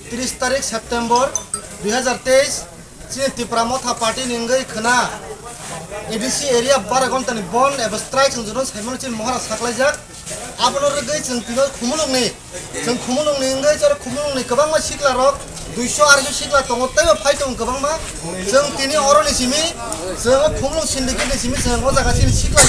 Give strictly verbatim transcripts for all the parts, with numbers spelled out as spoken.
Tris tarik September dui hazar teis, chini Tipra Motha Party ni wngwi khwna A D C area bara ghonta ni bon eba strike chwng joto saimano chini mohora saklaijak. Abono rwgwi chwng tino Khumulwng ni, chwng Khumulwng ni wngwi chwng Khumulwng ni kwbangma sikla rok duiso arsho sikla tongo, teibo phai tongo kwbangma. Chwng tini oro ni simi, chwng o Khumulwng syndicate ni simi chwng o jaga chini sikla,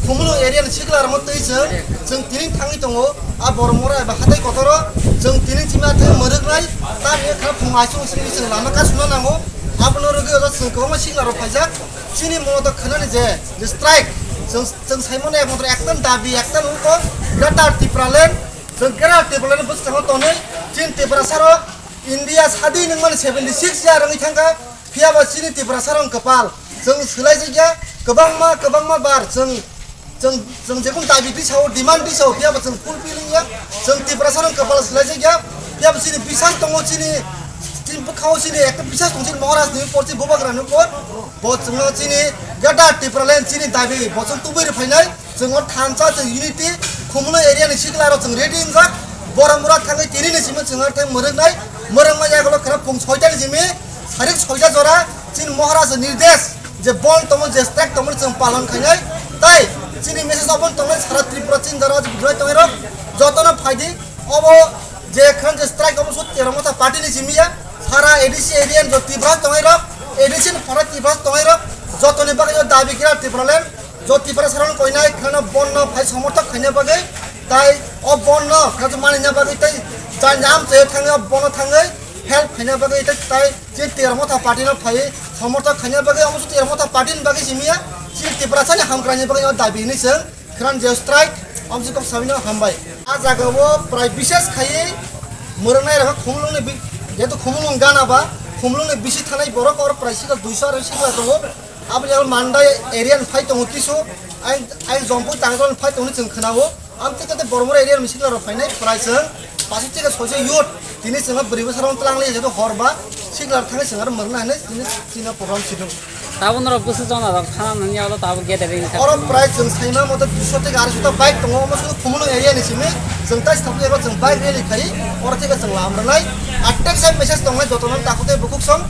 Khumulwng area ni sikla rokno twi chwng, chwng tini thangwi tongo. A Boromura eba hatai kotoro chwng tini chimi athai mwrwknai, tamni kha phung aisung simi chwng lama kasuna nango. Abono rwgwi oda chwng kwbangma sikla rok phaijak. Chini mono to khwnani je, je strike, chwng, chwng saimano ekmatro ekta dabi, ekta nungkho, Greater Tipraland, chwng Greater Tipraland bwskango tonwi, chini Tiprasa rok India sadi nungmani seventy six year wngwi thangkha, phiyaba chini Tiprasa rok kwpal, chwng swlaijakya, kwbangma, kwbangma bar, chwng, chwng, chwng jekun dabi tisao, demand tisao, phiyaba chwng fulfill wngya, chwng Tiprasa rok kwpal swlaijakya, phiyaba chini bisas tongo, chini, chini bwkhao chini ekta bisas tong, chini Maharaj ni por, chini Bubagra ni por, bo chwngno chini Greater Tipraland chini dabi, bo chwng tubui rw phainai, chwng o thansa, chwng unity, Khumulwng area ni sikla rok chwng ready wngjak, Boromura thangwi tini ni simi chwng o thang mwrwknai, mwrwkma yagulo khwna phung soita ni simi, sarik soita jora, chini Maharaj ni nirdesh, je bon tongo, je strike tongo, chwng palon khainai, tai chini message obon tongnai, sara Tripura chini jora je bujai tongnai rok, jotono phaidi, obo je khwna je strike obo sut Tipra Motha Party ni simi ya, sara A D C area ni jo Tripura tongnai rok, A D C ni pora Tripura tongnai rok, jotoni bagwi o dabi kira Tipraland, jo Tripura sarong koinai khwna bondo phai somorthok khaina bagwi, tai o bondo khwna manina bagwi tai jani amchai thangwi o bondo thangwi help khaina bagwi tai, tai je Tipra Motha Party no phai somorthok khaina bagwi, omo sut Tipra Motha Party ni bagwi simi ya, chini Tiprasa ni hamkraini bagwi o dabi hinwi chwng khwna je strike, omo sut kok sabino hambai. A jaga o prai bises khaiwi mwrwknai rok Khumulwng ni bi-, jehetu Khumulwng gana ba, Khumulwng ni bisi thanai borok oro prai sikla duiso aro sikla tongo. Aboni aro Mandai area ni phai tongo kisu, ai, ai Jompui Tangjol ni phai tongo chwng khwnao. Amtwi khe Boromura area ni sikla rok phainai prai chwng paso theke soiso youth tini chwng bwrwi bwsarok tlang lai jehetu hor ba sikla rok thangwi chwng aro mwrwkna hinwi tini chini program sidung. Tabuk norok bwswk jona rok thana nani oro tabuk gathering kha. Oro prai chwng saima mote duiso theke arsho ta bike tongo, omo sini Khumulwng area ni simi chwng tai stop eba chwng bike rally khai oro theke chwng lam rwnai. Attack side message tongnai joto nang takhuk tei bukhuk song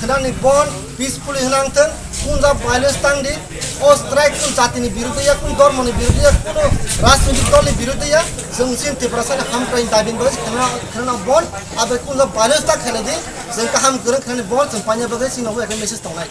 khwnani bon peacefully hwnang thung, kunja violence tang di. O strike kun jatini biruddhe ya, kun dhormoni biruddhe ya, kuno rajnitik dolni biruddhe ya, chwng chini Tiprasani hamkrai daibini bagwi khwna, khwna bon, abe kunja violence ta khailai di, chwng kaham kwrwng khainani bon, chwng paina bagwi chini obo ekta message tongnai.